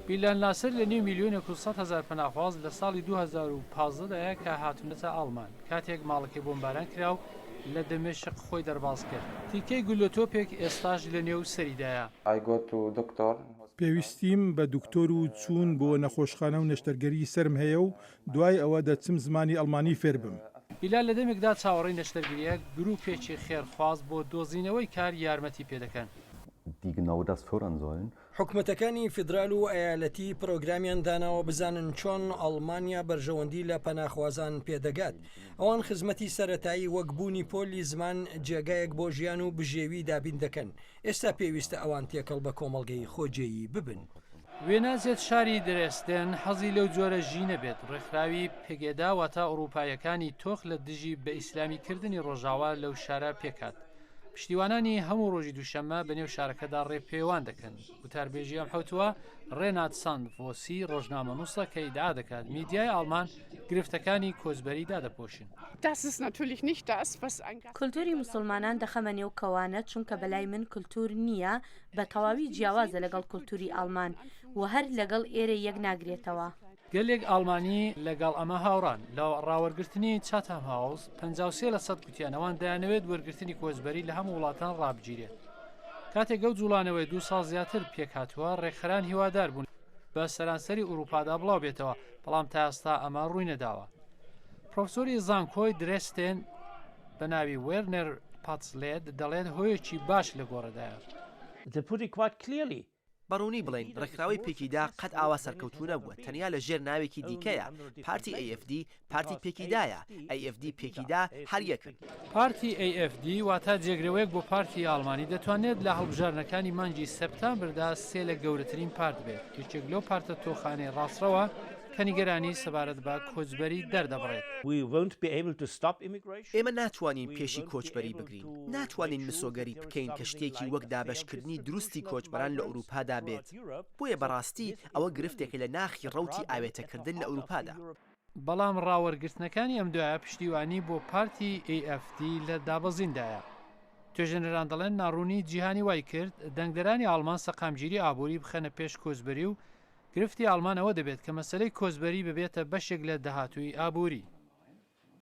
بیلال ناسر لە نێو ملیۆنێک و 100 هەزار پەناخواز لە ساڵی 2015 دایە کە هاتوونەتە ئاڵمان، کاتێک ماڵەکەی بۆمباران کرا و لە دەمشق خۆی دەرباز کرد. تیکەی گوللەتۆپێک ئێستاش لە نێو سەریدایە. I go to doctor in hospital. پێویستیم بە دکتۆر و چوون بۆ نەخۆشخانە و نەشتەرگەری سەرم هەیە و دوای ئەوە دەچم زمانی ئەڵمانی فێربم. بیلال لە دەمێکدا چاوەڕێی نەشتەرگرییە، گرووپێکی خێرخواز بۆ دۆزینەوەی کار یارمەتی پێدەکەن. Die genau das fördern sollen. حکومەتەکانی فیدرال و ئەیالەتی پرۆگرامیان داناوە بزانن چۆن ئەڵمانیا بەرژەوەندی لە پەناخوازان پێدەگات. ئەوان خزمەتی سەرەتایی وەک بوونی پۆلی زمان، جێگایەک بۆ ژیان و بژێوی دابین دەکەن. ئێستا پێویستە ئەوان تێکەڵ بە کۆمەڵگەی خۆجێیی ببن. وێناچێت شاری درێسدن حەزی لەو جۆرە ژینە بێت، ڕێکخراوی پگێدا واتە ئوڕووپاییەکانی تۆخ لە دژی بە ئیسلامی کردنی ڕۆژاوا لەو شارە پێکهات. پشتیوانانی هەموو ڕۆژی دووشەممە بە نێو شارەکەدا ڕێپێوان دەکەن. وتاربێژی ئەم حەوتووە ڕێنات ساندڤۆسی ڕۆژنامەنووسە کە ئیدعا دەکات میدیای ئاڵمان گرفتەکانی کۆچبەری دادەپۆشن. کولتوری موسڵمانان دەخەمە نێو کەوانە چونکە بەلای من کولتور نییە بە تەواوی جیاوازە لەگەڵ کولتوری ئاڵمان و هەر لەگەڵ ئێرە یەک ناگرێتەوە. گەلێک ئاڵمانی لەگەڵ ئەمە هاوڕان. لە ڕاوەرگرتنی چاتهام هاوس، 53 لە سەد گوتیان ئەوان دەیانەوێت وەرگرتنی کۆچبەری لە هەموو وڵاتان ڕابگیرێت. کاتێک ئەو جوڵانەوەی دوو ساڵ زیاتر پێکهاتووە، ڕێکخەران هیوادار بوون بە سەرانسەری ئورووپادا بڵاو بێتەوە، بەڵام تا ئێستا ئەمە ڕووی نەداوە. پرۆفسۆری زانکۆی درێستێن بە ناوی وێرنەر پاتسلێت دەڵێت هۆیەکی باش لە گۆڕێدایە. To put it quite clearly, بە ڕوونی بڵێین، ڕێکخراوەی پێکیدا قەت ئاوا سەرکەوتوو نەبووە، تەنیا لە ژێر ناوێکی دیکەیە، پارتی AFD پارتی پێکیدایە، AFD پێکیدا هەر یەکن. پارتی AFD واتە جێگرەوەیەک بۆ پارتی ئاڵمانی دەتوانێت لە هەڵبژاردنەکانی مانگی سێپتامبردا سێ لە گەورەترین پارت بێت، یەکێک لەو پارتە تۆخانەی ڕاستڕەوە کە نیگەرانی سەبارەت بە کۆچبەری دەردەبڕێت. ئێمە ناتوانین پێشی کۆچبەری بگرین، ناتوانین مسۆگەری بکەین کە شتێکی وەک دابەشکردنی دروستی کۆچبەران لە ئەوروپادا بێت، بۆیە بەڕاستی ئەوە گرفتێکە لە ناخی ڕەوتی ئاوێتەکردن لە ئەوروپادا. بەڵام ڕاوەرگرتنەکانی ئەم دوایە پشتیوانی بۆ پارتی AFD لە دابەزیندایە. توێژێنەران دەڵێن ناڕوونی جیهانی وای کرد دەنگدەرانی ئاڵمان سەقامگیری ئابووری بخەنە پێش کۆچبەری و گرفتی ئاڵمان ئەوە دەبێت کە مەسەلەی کۆچبەری ببێتە بەشێک لە داهاتووی ئابووری.